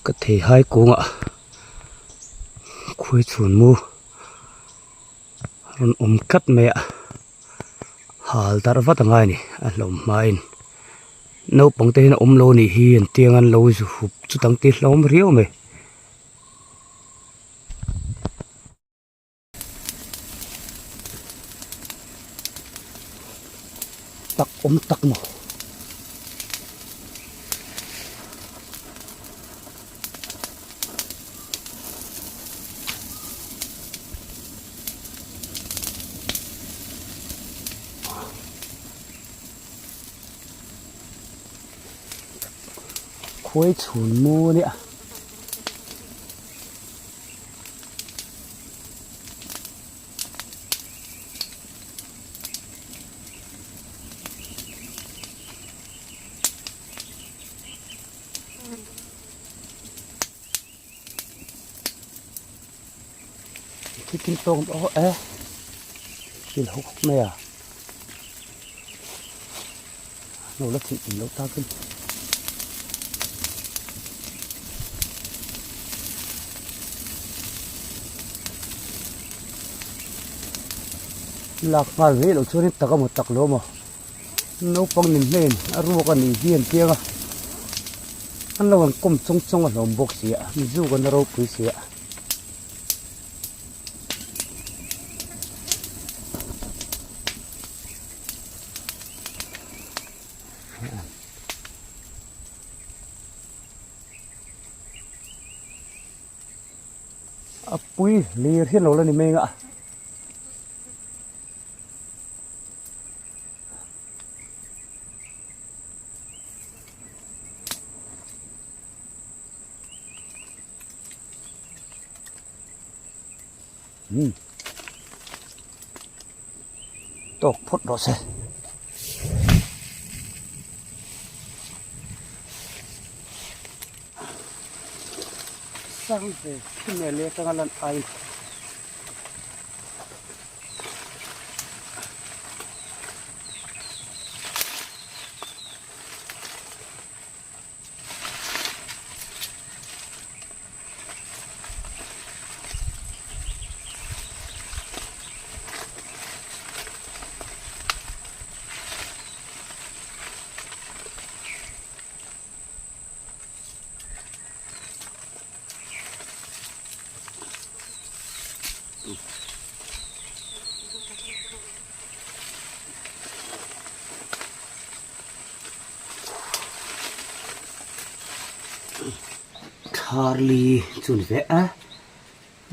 Ka thei hai kungah khuai chhun mu a rawn awm tlat mai a hal darh vat a ngai a ni a hlawm hmain naupang te hian a awm lo a nih hi an tiang an lo zu hup chutang tih hlawm riau mai. Tak awm tak maw. Khuai chhun mu a nia. Thil tawng tawh e thil hawk hawk mai a lo la thih tum loh takin. Lak nghal mai loh chuanin tak emaw tak lo maw naupang nen hnen a ruak a nih hi an piang a an lo han kawm chawng chawng a hlawm bawk si a zuk an la ropui si a. A pui hlir hi lo la ni mai ang a. Umm tawk phawt rawh se. Sang ve khi mel atanga lan aiin. Charlie chu ni ve a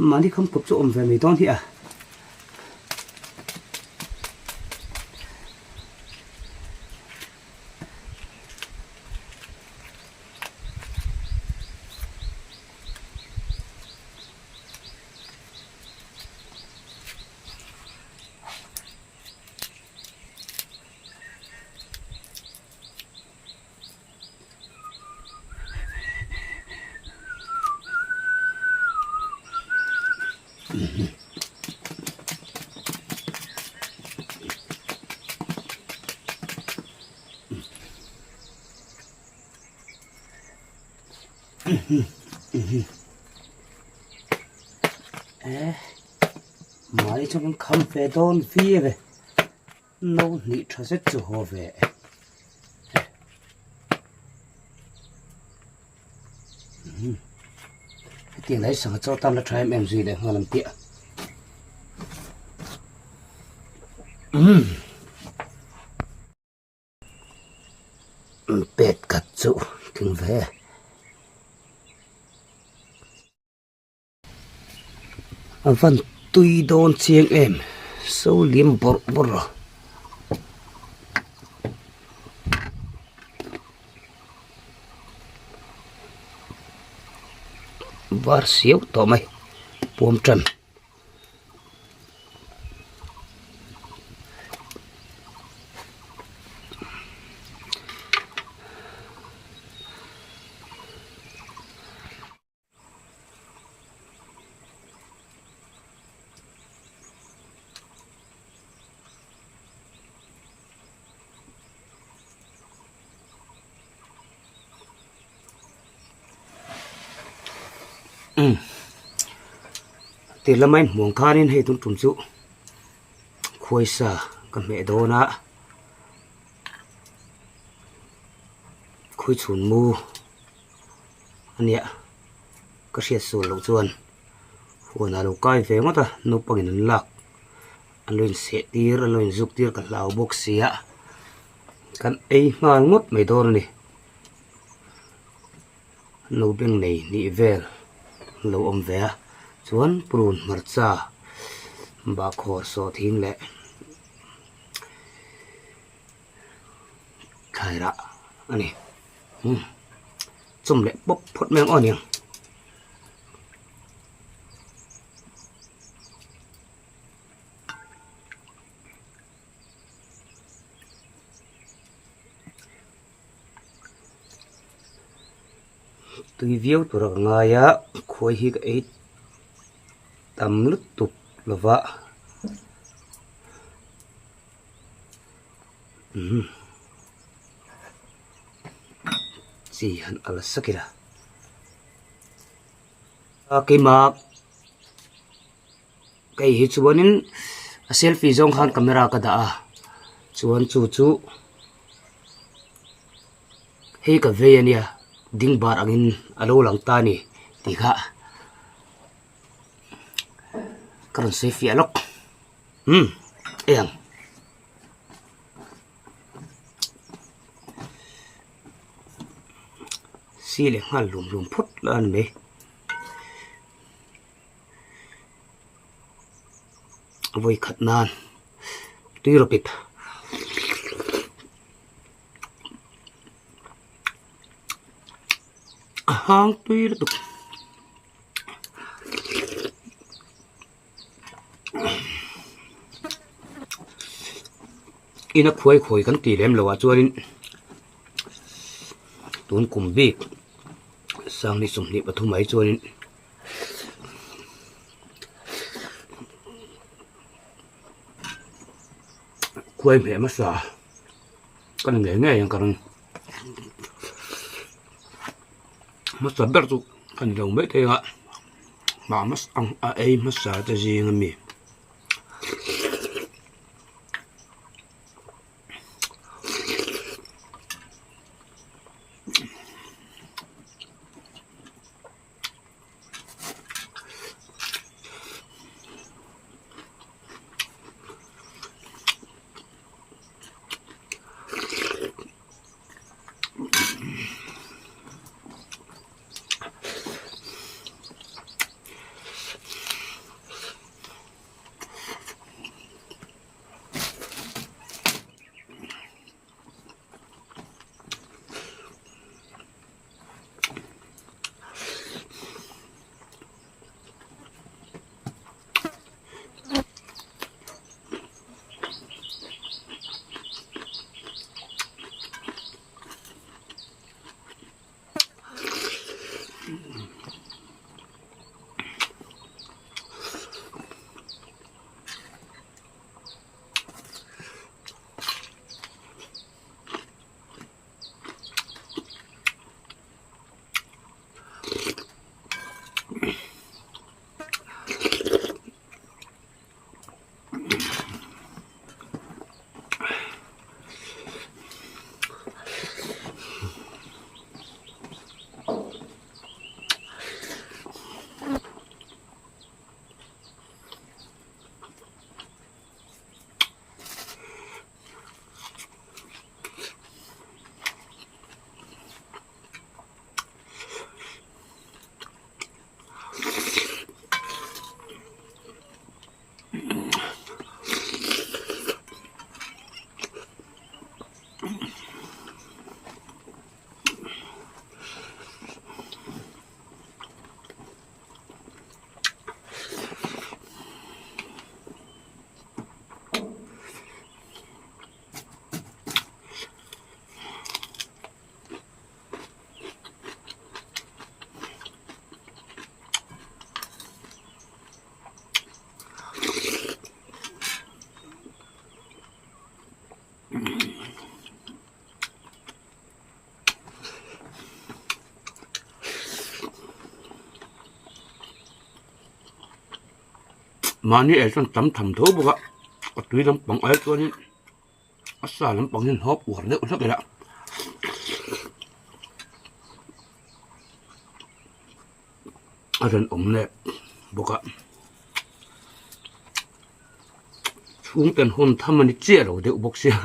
mahni kham kawp chu awm ve mai dawn hi a. Mahni chuan kan kham ve dawn viau e. No hnih tha zet chu haw ve e. Hetiang lai sangha chaw tan la tha em em zui leh nghal ang tih a. Pet khat chu tling ve. A van tui dawn chiang em so liam bawrh bawrh a. Var siau tawh mai puam tan. Umm tir lama in hmuh ang khanin hei tun tum chu khuaisa ka hmeh dawn a khawichhun mu a nia ka hriat sual loh chuan huan ah lo kai ve ngawt a naupangin an lak an lo inseh tir an lo inzuk tir ka hlau bawk sia kan ei nghal ngawt mai dawn a ni. No beng nei hnih vel an lo awm ve a chuan prun hmarcha bahkhawr sawhthing leh thlai rah a ni umm chawm leh pawp phawt mai ang aw niang. Tui viau tura ka ngai a khuai hi ka ei tam lutuk lova umm chi han al sak ila a keimah kei hi chuanin a selfie zawng khan camera ka dah a chuan chu chu hei ka vei ania ding bar angin a lo lang ta a ni tih kha ka rawn sawi fiah lawk umm ei ang. Si leh nghal lum lum phawt la a ni mai. Vawi khat nan tui rawh pip a hang tui lutuk ina khuai khawi kan tih lem loh ah chuanin tun kum bik sanghnih 23 mai chuanin. Khuai hmeh hmasa ka ni ngei ngei ang ka ring hmasa ber chu ka ni lo mai thei ang a mah hmasa ang a ei hmasa te zing ami. Mahni ei chuan tam tham tho bawk a, a tui lampang ai chuanin a sa lampang hian hawp uar deuh hlek ila. A rawn awm leh bawk a, chhungten hawn tham a ni chiah lo deuh bawk sia.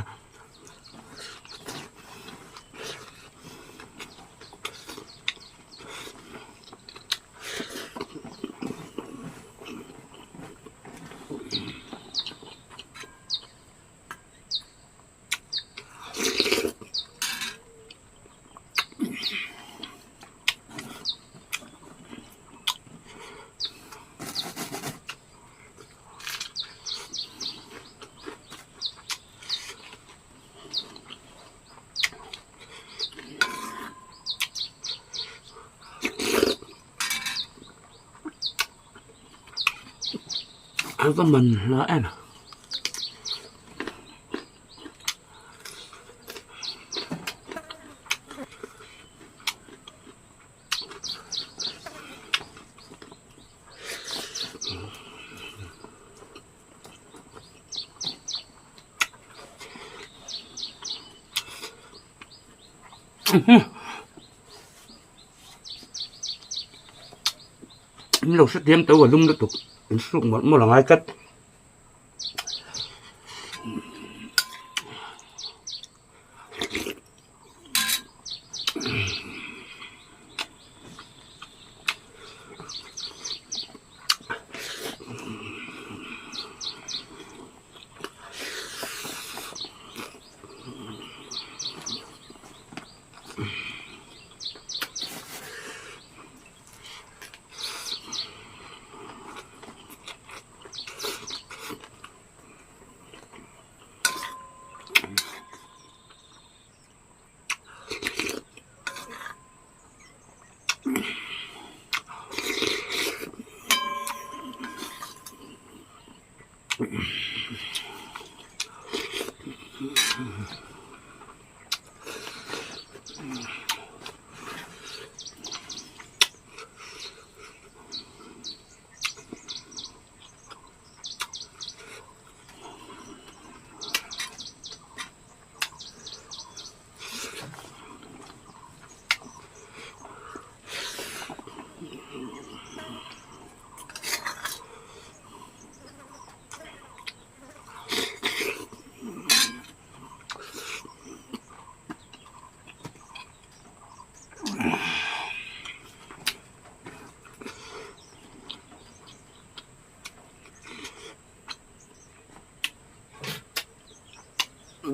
A va man hla em. Min lo hrethiam tho a lum lutuk in hruk mawlh mawlh a ngai tlat.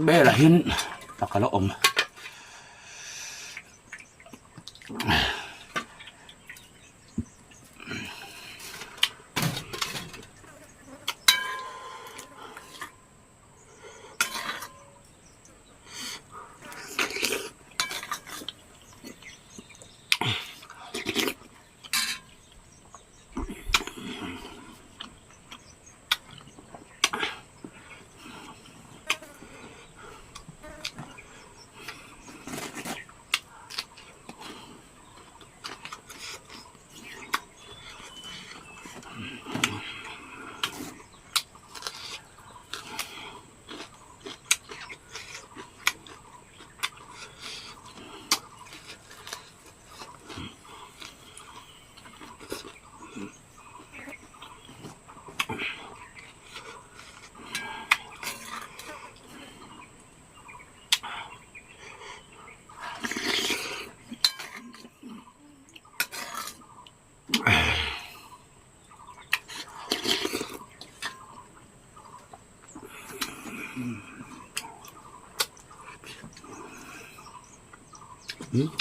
Bel ah hian tak a la awm.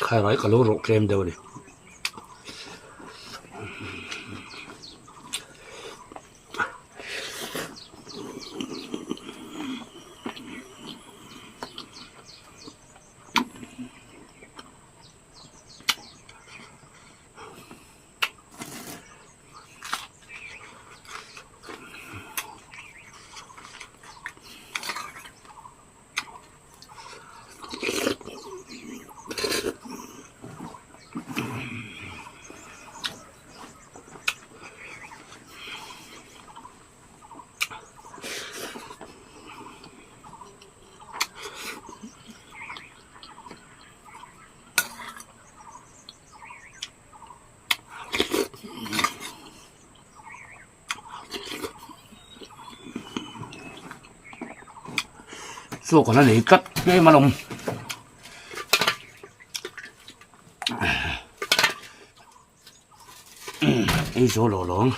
Khai rai ka lo rawh tlem deuh a ni. Chaw ka la nei tlat tlem alawm. Ei zo lo lawng.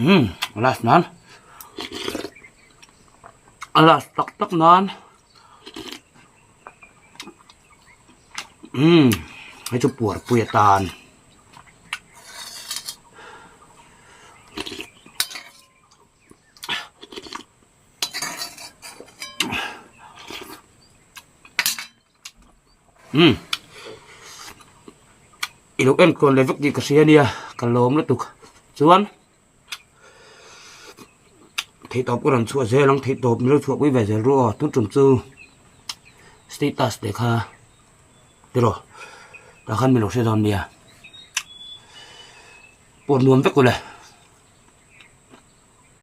Umm last nan a last tak tak nan umm hei chu puarpui atan. Umm i lo enkawl leh vek tih ka hria ania ka lawm lutuk chuan theihtawp ka rawn chhuah zel ang theihtawp min lo chhuahpui ve zel ru aw tun tum chu status te kha tiraw tah khan min lo hre dawn nia pawh nuam vek ule.